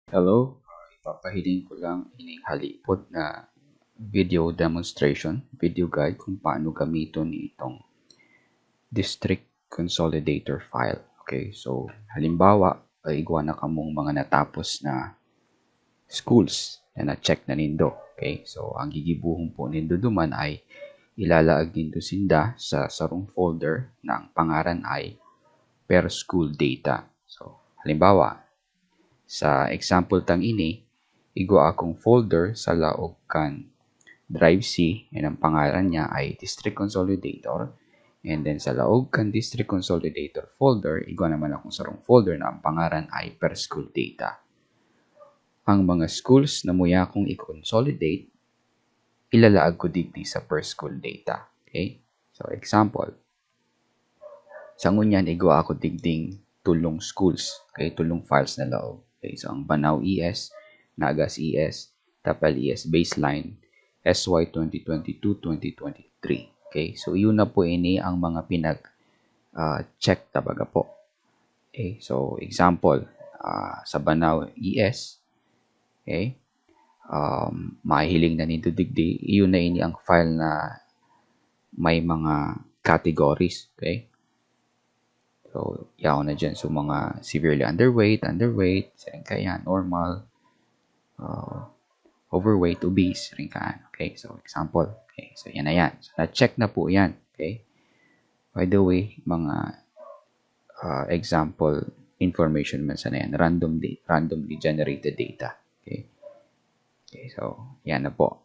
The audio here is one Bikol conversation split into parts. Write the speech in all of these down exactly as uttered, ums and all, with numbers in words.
Hello, ipapahiling ko lang ining halipot na video demonstration, video guide kung paano gamiton itong district consolidator file. Okay, so halimbawa, ay igwa na kamong mga natapos na schools na na-check na nindo. Okay, so ang gigibuhon po nindo duman ay ilalaag nindo sinda sa sarong folder na ang pangaran ay per school data. So, halimbawa, sa example tang ini, igwa akong folder sa laog kan Drive C, and ang pangaran niya ay District Consolidator. And then sa laog kan District Consolidator folder, igwa naman akong sarong folder na ang pangaran ay Per School Data. Ang mga schools na muya kong i-consolidate, ilalaag ko digdi sa Per School Data. Okay? So, example, sa ngunyan, igwa ako digding tulong schools. Okay? Tulong files na laog. Okay? So, ang Banao E S, Nagas E S, Tapal E S Baseline, S Y twenty twenty-two, twenty twenty-three. Okay? So, iyon na po ini ang mga pinag ah, check, tabaga po. Okay? So, example, ah, sa Banao E S, okay? Um, mahihiling na nindo digdi, iyon na ini ang file na may mga categories, okay? So, yaon na dyan. So, mga severely underweight, underweight, siring kaiyan, normal, uh, overweight, obese, siring kaiyan. Okay, so example. Okay, so yan na yan. So, na-check na po yan. Okay? By the way, mga uh, example information man sana yan. Randomly, randomly generated data. Okay? Okay, so yan na po.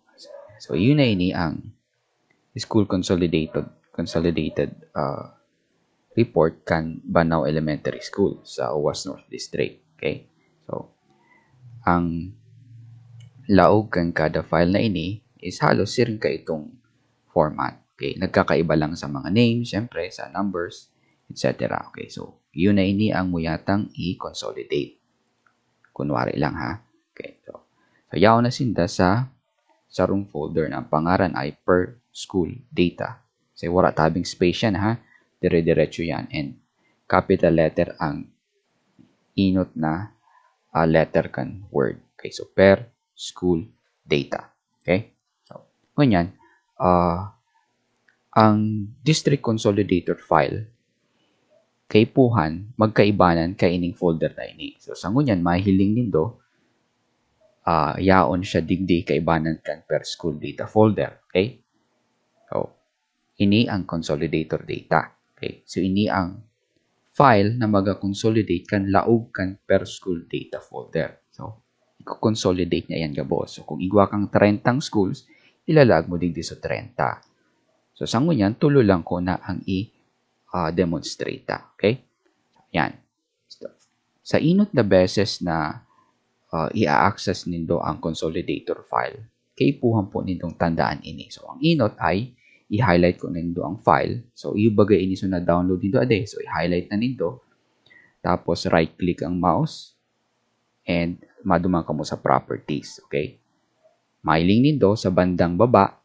So, yun na ini ang school consolidated, consolidated uh, report kan Banao Elementary School sa Owas North District. Okay? So, ang laog kan kada file na ini is halos siring kaitong format. Okay? Nagkakaiba lang sa mga names, syempre, sa numbers, et cetera. Okay? So, yun na ini ang muyatang i-consolidate. Kunwari lang, ha? Okay. So, so yaon na sinda sa sarong folder na ang pangaran ay Per School Data. Kasi wala tabing space yan, ha? Dire-diretso yan. And capital letter ang inot na uh, letter kan word. Okay, so Per School Data. Okay? So, ngunyan, uh, ang District Consolidator file, kaipuhan, magkaibanan kaining folder na ini. So, sa ngunyan, mahiling nindo, uh, yaon siya digdi kaibanan kan Per School Data folder. Okay? So, ini ang consolidator data. Okay? So, ini ang file na maga-consolidate kan laog kan Per School Data folder. So, i-consolidate niya yan gabos. So, kung igwa kang trentang schools, ilalaag mo digdi sa trenta. So, sa ngunyan, tulo lang ko na ang i-demonstrate. Okay? Yan. Sa inot na beses na uh, i-access nindo ang consolidator file, kaipuhan po nindong tandaan ini. So, ang inot ay i-highlight ko nindo ang file. So, iyo bagay ini so na-download nindo ade. So, i-highlight na nindo. Tapos, right-click ang mouse and maduman kamo sa properties. Okay? Mahiling nindo sa bandang baba,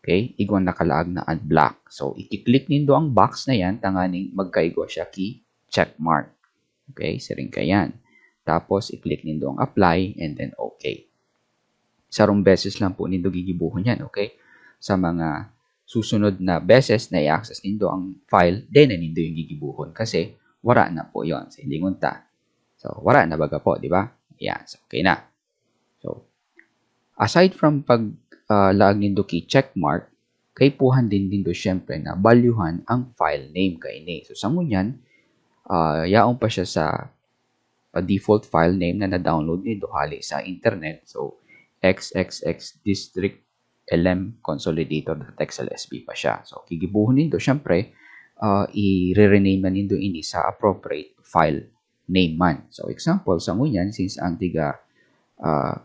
okay, igwang nakalaag na unblock. So, i-click nindo ang box na yan, tanganing magkaigwa siya ki checkmark. Okay, siring kaiyan. Tapos, i-click nindo ang apply and then okay. Sarong beses lang po nindo gigibuhon yan, okay? Sa mga susunod na beses na i-access nindo ang file, then na nindo yung gigibuhon kasi wala na po yon sa hilingon ta. So, wala na baga po, di ba? Yan, so, okay na. So, aside from pag uh, laag nindo ki checkmark, kaipuhan din nindo syempre na balyuhan ang file name kaini. So, sa ngunyan, uh, yaon pa siya sa uh, default file name na na-download nindo hali sa internet. So, X X X District L M Consolidator dot X L S P pa siya. So, kigibuhon nindo, syempre, uh, i-rename na nindo ini sa appropriate file name man. So, example, sa ngunyan, since ang tiga uh,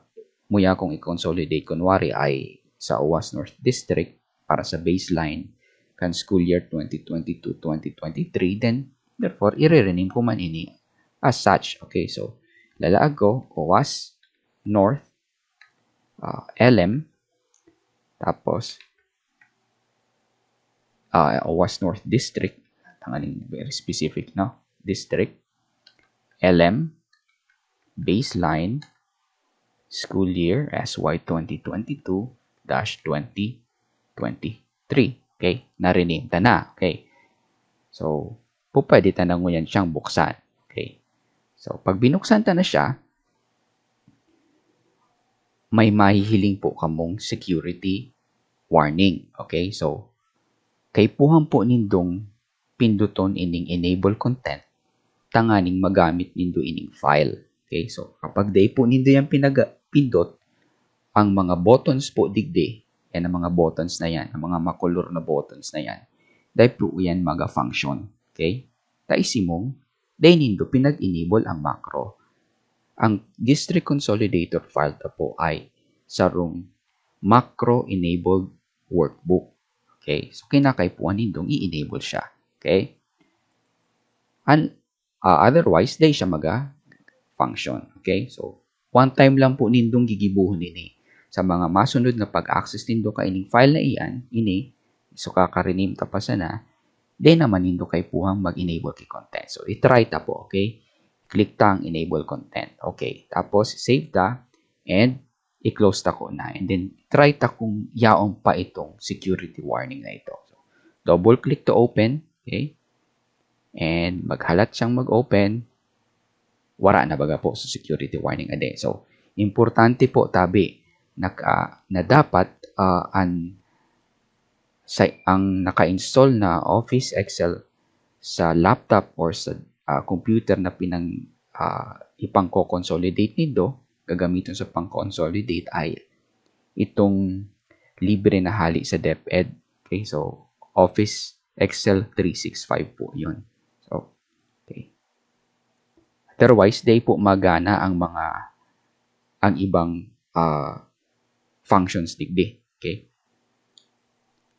muya kung i-consolidate, kunwari, ay sa Owas North District para sa baseline kan school year twenty twenty-two twenty twenty-three, then, therefore, i-rename ko man ini as such. Okay, so, lalaag ko, Owas North, uh, L M, tapos, uh, Owas North District, tanganing very specific, no? District, L M, baseline school year S Y twenty twenty-two dash twenty twenty-three. Okay? Na-rename ta na. Okay? So, pu-, pwede ta na ngunyan siyang buksan. Okay? So, pag binuksan ta na siya, may mahihiling po kamong security warning. Okay? So, kaipuhan po nindong pinduton ining enable content tanganing magamit nindo ining file. Okay? So, kapag dai po nindo yan pinag-, pindot, ang mga buttons po digdi, yan ang mga buttons na yan, ang mga makulor na buttons na yan, dai po yan maga-function. Okay? Ta isimong, dai nindo pinag-enable ang macro. Ang District Consolidator file ta po ay sarong macro-enabled workbook. Okay? So, kinakaipuhan nindong i-enable siya. Okay? An-, ah, otherwise, dai siya maga-function. Okay? So, one time lang po nindong gigibohon ini. Sa mga masunod na pag-access nindo kaining file na iyan, ini, so kaka-rename ta pa sana, dai naman nindo kaipuhang mag-enable ki content. So, i-try ta po, okay? Click ta ang enable content. Okay. Tapos, save ta, and i-close ta ko na. And then, try ta kung yaon pa itong security warning na ito. So, double click to open, okay? And maghalat siyang mag-open. Wara na baga po sa security warning ade. So, importante po, tabi, na, ah, na dapat, ah, an-, sa, ang naka-install na Office Excel sa laptop or sa, ah, computer na pinang-, ah, ipangko-consolidate nindo, gagamiton sa pang-consolidate ay itong libre na hali sa DepEd. Okay, so Office Excel three six five po yun. So, okay. Otherwise, dai po magana ang mga, ang ibang, ah, functions digdi. Okay?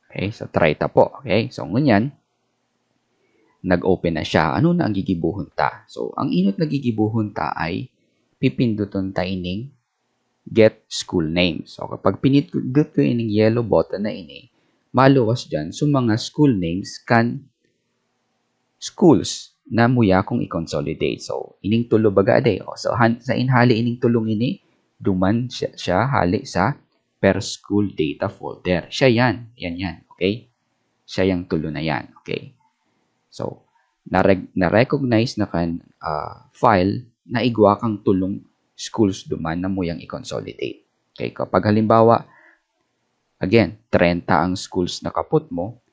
Okay, so try ta po. Okay, so ngunyan, nag-open na siya. Ano na ang gigibohon ta? So, ang inot na gigibohon ta ay pipinduton ta ining Get School Names. So, kapag pinindot ko ining yellow button na ini, maluwas dyan, so mga school names kan schools na muya kung i-consolidate. So, ining tulo baga ade. O, so, han-, sa inhali ining tulong ini, duman siya, siya hali sa per school data folder. Siya yan. Yan yan. Okay? Siya yang tulo na yan. Okay? So, nareg-, na-recognize na kan, ah, file na igwa kang tulong schools duman na muyang i-consolidate. Okay? Kapag halimbawa, again, trenta ang schools na kapot mo,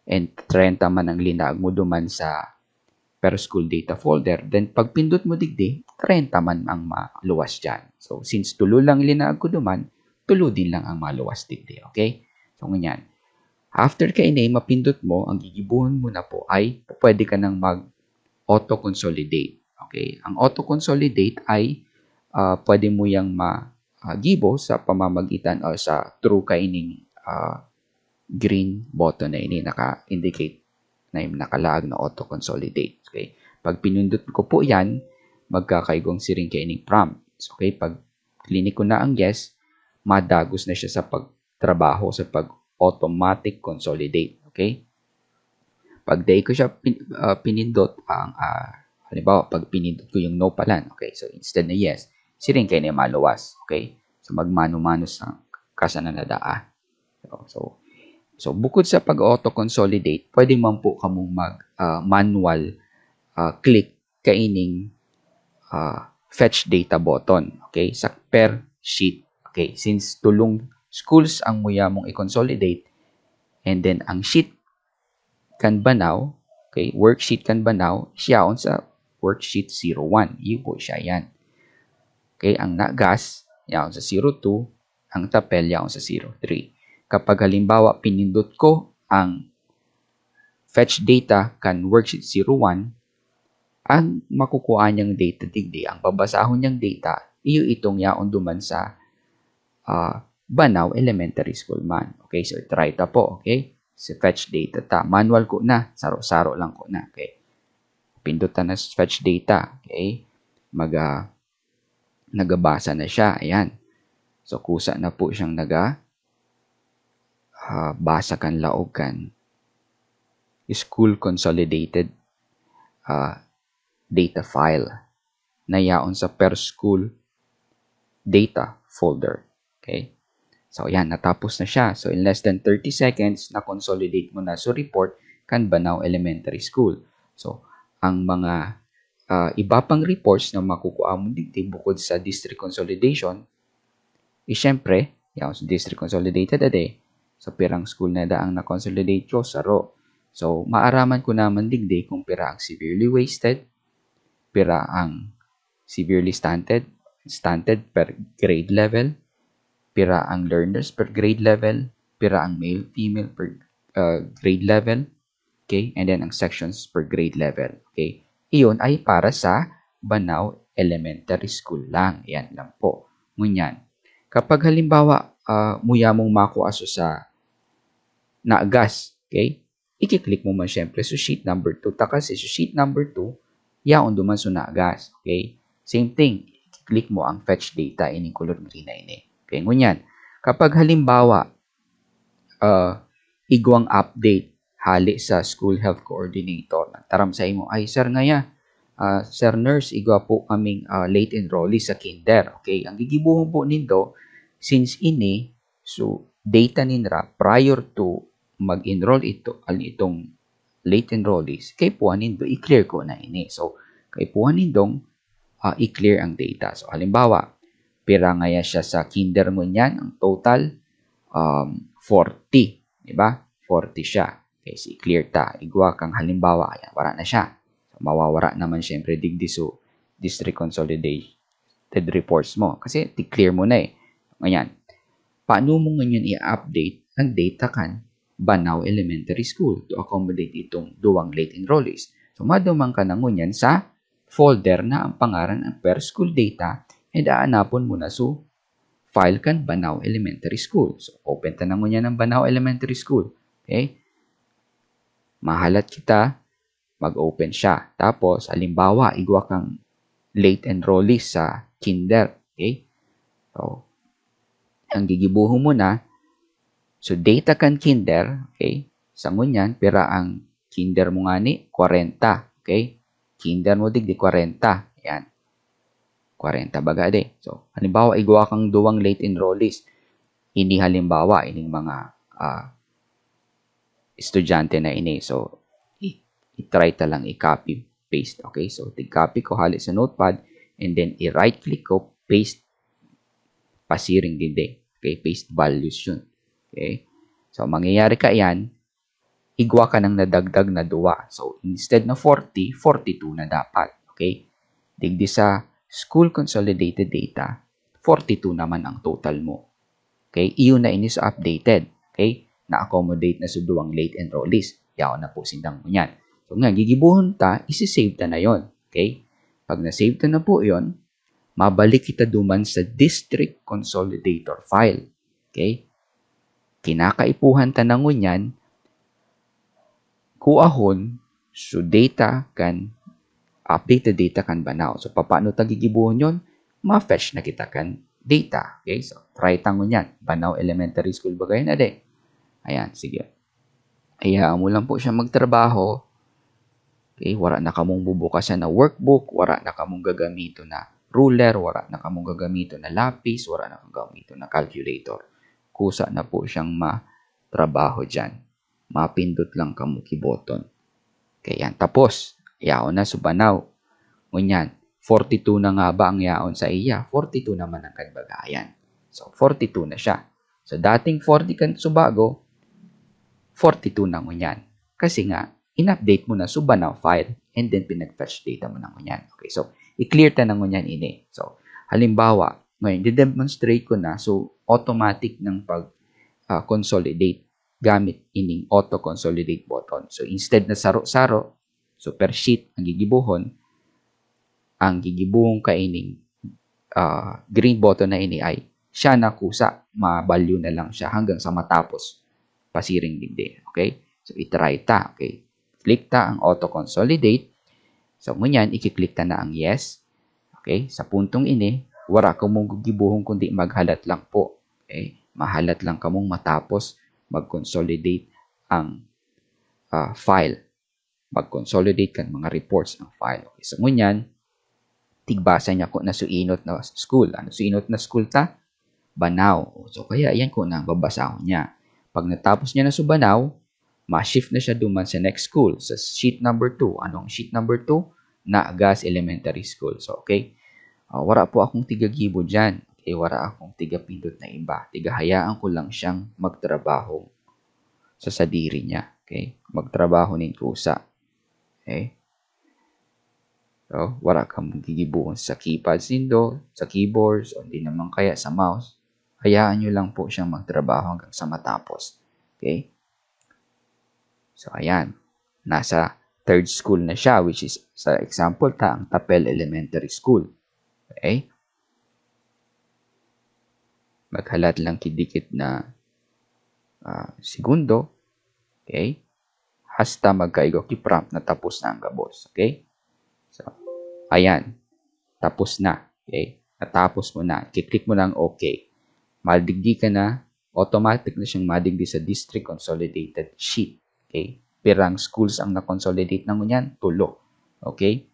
and trenta man ang linaag mo duman sa per school data folder, then pag pindot mo digdi, trenta man ang maluwas dyan. So, since tulo lang linaag ko duman, tulo din lang ang maluwas digdi, okay? So, ngunyan, after kaini, mapindot mo, ang gigibohon mo na po ay pwede ka nang mag-auto-consolidate. Okay? Ang auto-consolidate ay, ah, pwede mo yang ma-, ah, gibo sa pamamagitan o sa through kaining, ah, green button na ini, naka-indicate na yung nakalaag na auto-consolidate. Okay? Pag pinindot ko po yan, magkakaigwang siring kaining prompt. Okay? Pag clinic ko na ang yes, madagos na siya sa pagtrabaho, sa pag-automatic consolidate. Okay? Pag dai ko siya pin-, ah, pinindot, ang, ah, halimbawa, pag pinindot ko yung no pala, okay? So, instead na yes, siring kaini maluwas. Okay? So, magmano-mano sa kasa na nadaa. So, so, so, bukod sa pag-auto-consolidate, pwede man po kamong mag, ah, manual, ah, click kaining, ah, fetch data button, okay, sa per sheet. Okay, since tulong schools ang muya mong i-consolidate, and then ang sheet kan banaw, okay, worksheet kan banaw, siyaon sa worksheet zero one. Iyo po siya yan. Okay, ang nagas, yaon sa zero two, ang tapel, yaon sa zero three. Kapag halimbawa, pinindot ko ang fetch data kan worksheet zero one, ang makukuha niyang data digdi, ang babasahon niyang data, iyo itong yaon duman sa, ah, Banaw Elementary School man. Okay, so try ta po, okay? So fetch data ta. Manual ko na, saro-saro lang ko na, okay? Pindot ta na sa fetch data, okay? Maga-, nagabasa na siya, ayan. So kusa na po siyang naga-, ah, basa kan laog kan school consolidated, ah, data file. na yaon sa per school data folder. Okay? So, yan, natapos na siya. So, in less than thirty seconds, na-consolidate mo na sa report kan Banao Elementary School. So, ang mga uh, iba pang reports na makukuha mo digdi bukod sa district consolidation, is syempre, yaon sa district consolidated ade, sa pirang school na daang na-consolidate ko, saro. So, maaraman ko naman digdi kung pira ang severely wasted, pira ang severely stunted, stunted per grade level, pira ang learners per grade level, pira ang male, female per uh, grade level, okay, and then ang sections per grade level, okay. Iyon ay para sa Banao Elementary School lang. Yan lang po. Ngunyan, kapag halimbawa, uh, muya mong makuha so sa Nagas, okay, i-click mo man syempre so sheet number two. Ta kasi so sheet number two, yaon duman so Nagas, okay. Same thing, i-click mo ang fetch data, ining color green na ini. Okay, ngunyan, kapag halimbawa, uh, igwang update hali sa school health coordinator. Nagtaram sa imo, "Ay, sir, ngaya, uh, sir nurse, igwa po kaming uh, late enrollee sa kinder." Okay, ang gigibuhon po nindo, since ini, so, data ninra prior to mag-enroll ito, itong late enrollees, kaipuhan nindo i-clear ko na ini. So, kaipuhan nindong uh, i-clear ang data. So, halimbawa, pira ngaya siya sa kinder ngunyan, ang total, um, forty, di ba? Forty siya. Okay, so i-clear ta. Igwa kang halimbawa, ayan, wala na siya. So, mawawara naman syempre digdi so district consolidated reports mo. Kasi i-clear mo na eh. Ngayon, paano mo ngayon i-update ang data kan Banao Elementary School to accommodate itong duwang late enrollees? So, maduman ka na ngunyan sa folder na ang pangaran ang per school data and aanapon mo na so file kan Banao Elementary School. So, open ta na ngunyan ang Banao Elementary School. Okay? Mahalat kita, mag-open siya. Tapos, halimbawa, igwa kang late enrollees sa kinder. Okay? So, ang gigibuhon mo na, so data kan kinder, okay? Sa ngunyan, pira ang kinder mo ngani? Kwarenta, okay? Kinder mo digdi kwarenta. Yan. Kwarenta baga di. So, halimbawa, igwa kang duwang late enrollees. Ini halimbawa, ining mga uh, estudyante na ini. So, i-try ta lang i-copy, paste. Okay? So, tig-copy ko hali sa notepad and then i-right click ko, paste pasiring digdi. Okay? Paste values yun. Okay? So, mangyayari ka yan, igwa ka ng nadagdag na duwa. So, instead na forty, forty-two na dapat. Okay? Digdi sa school consolidated data, forty-two naman ang total mo. Okay? Iyon na ini sa updated. Okay? Na-accommodate na sa duwang late enrollees. Yaon na po sindang ngunyan. So nga, gigibuhon ta, isi-save ta na yon. Okay? Pag na-save ta na po yon, mabalik kita duman sa district consolidator file. Okay? Kinakaipuhan ta na ngunyan, kuahon so data kan updated data kan Banao. So, paano ta gigibuhon yon? Ma-fetch na kita kan data. Okay? So, try ta ngunyan. Banao Elementary School ba kayo na de? Ayan, sige. Hayaan mo lang po siya magtrabaho. Okay? Wala na kamong bubukasan na workbook, wala na kamong gagamiton na ruler, wala na kamong gagamiton na lapis, wala na kamong gagamiton na calculator. Kusa na po siyang matrabaho dyan. Mapindot lang kamo ki button. Okay, yan. Tapos, yaon na sa Banao. Ngunyan, forty-two na nga ba ang yaon sa iya? Forty-two naman ang kan baga. Ayan. So, forty-two na siya. So, dating forty kan subago, forty-two na ngunyan. Kasi nga, in-update mo na sa Banao file and then pinag-fetch data mo na ngunyan. Okay, so, i-clear ta na ngunyan ini. So, halimbawa, ngayon, di-demonstrate ko na, so, automatic ng pag, ah, consolidate gamit ining auto-consolidate button. So, instead na saro-saro, so, per sheet ang gigibuhon, ang gigibuhon kaining, ah, green button na ini ay siya na kusa, ma-value na lang siya hanggang sa matapos pasiring digdi. Okay? So, i-try ta. Okay? Click ta ang auto-consolidate. So, ngunyan, i-click ta na ang yes. Okay? Sa puntong ini, wala kamong gigibuhon kundi maghalat lang po. Okay? Mahalat lang kamong matapos mag-consolidate ang, ah, file. Mag-consolidate kan mga reports ang file. Okay? So, ngunyan, tigbasa niya ko na suinot na school. Ano suinot na school ta? Banao. So, kaya yan ko na ang babasahon niya. Pag natapos niya na sa Banao, ma-shift na siya duman sa next school, sa sheet number two. Anong sheet number two? Nagas Elementary School. So, okay. Ah, wala po akong tigagibo dyan. Okay, wala akong tigapindot na iba. Tigahayaan ko lang siyang magtrabaho sa sadiri niya. Okay? Magtrabaho nin kusa. Okay? So, wala kang gigibuhon sa keypads nindo, sa keyboards, o di naman kaya sa mouse. Hayaan nyo lang po siyang magtrabaho hanggang sa matapos. Okay? So, ayan. Nasa third school na siya, which is, sa example ta, ang Tapel Elementary School. Okay? Maghalat lang kidikit na ah, segundo. Okay? Hasta magkaigo ki prompt na tapos na ang gabos. Okay? So, ayan. Tapos na. Okay? Natapos mo na. Kiklik mo lang okay. Madigdi ka na. Automatic na siyang madigdi sa district consolidated sheet. Okay? Pirang schools ang na-consolidate na ngunyan? Tulo. Okay?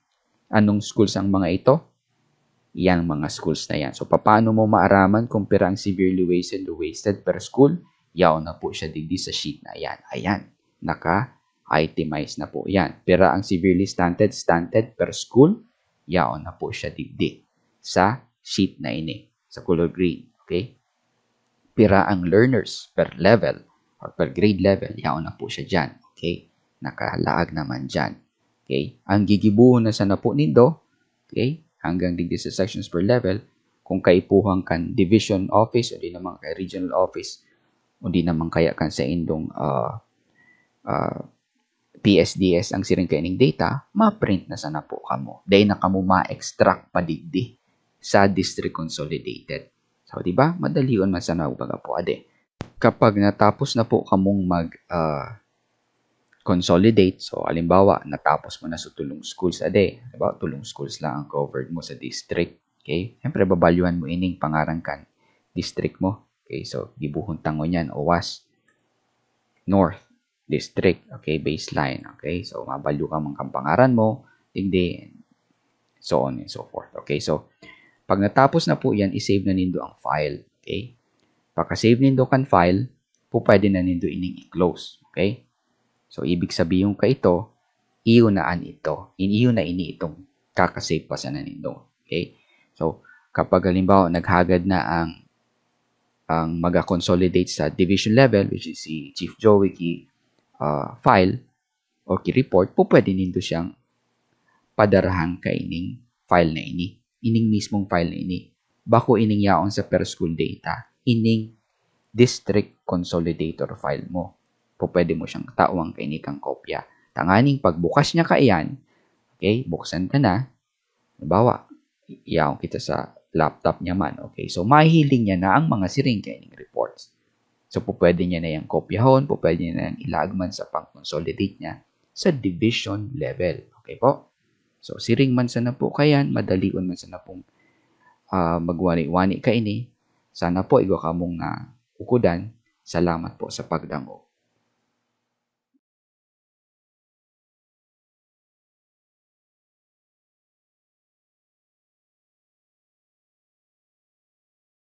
Anong schools ang mga ito? Yang mga schools na yan. So, paano mo maaraman kung pira ang severely wasted o wasted per school? Yaon na po siya digdi sa sheet na yan. Ayan, naka-itemize na po yan. Pira ang severely stunted, stunted per school? Yaon na po siya digdi sa sheet na ini, sa color green. Okay? Pira ang learners per level or per grade level? Yaon na po siya dyan. Okay? Nakalaag naman dyan. Okay? Ang gigibuhon na sana po nindo, okay, hanggang digdi sa sections per level, kung kaipuhan kan division office o di naman kay regional office, o di naman kaya kan sa indong ah, ah, P S D S ang siring kaining data, ma-print na sana po kamo. Dai na kamo ma-extract pa digdi sa district consolidated. So, di ba? Madalion man sana, baga po, ade. Kapag natapos na po kamong mag ah, consolidate, so halimbawa, natapos mo na sa tulong schools ade. Halimbawa, tulong schools lang ang covered mo sa district. Okay? Siyempre, babalyuhan mo ining pangaran kan district mo. Okay? So, gibuhon ta ngunyan, Owas North District. Okay? Baseline. Okay? So, mabalyo ka man kan pangaran mo, digdi, so on and so forth. Okay? So, pag natapos na po yan, i-save na nindo ang file. Okay? Pagka-save nindo kan file, po pwede na nindo ining i-close. Okay? So, ibig sabihin ka ito, iyo na an ito. In iyo na ini itong kakasave pa sana nindo. Okay? So, kapag halimbawa, naghagad na ang ang maga-consolidate sa division level, which is si Chief Joey ki ah, file or ki report, po pwede nindo siyang padarahan kaining file na ini. Ining mismong file na ini. Bako ining yaon sa per school data, ining district consolidator file mo. Po pwede mo siyang tawan kaini kang kopya. Tanganing pagbukas niya kaiyan, okay, buksan ka na, halimbawa, yaon kita sa laptop niya man, okay? So, mahihiling niya na ang mga siring kaining reports. So, po pwede niya na yang kopyahon, po pwede niya na yang ilagman sa pang-consolidate niya sa division level. Okay po? So, siring man sana po kayan, madalion man sana pong ah, magwani-wani kaini. Sana po igwa kamong naukodan. Salamat po sa pagdangog.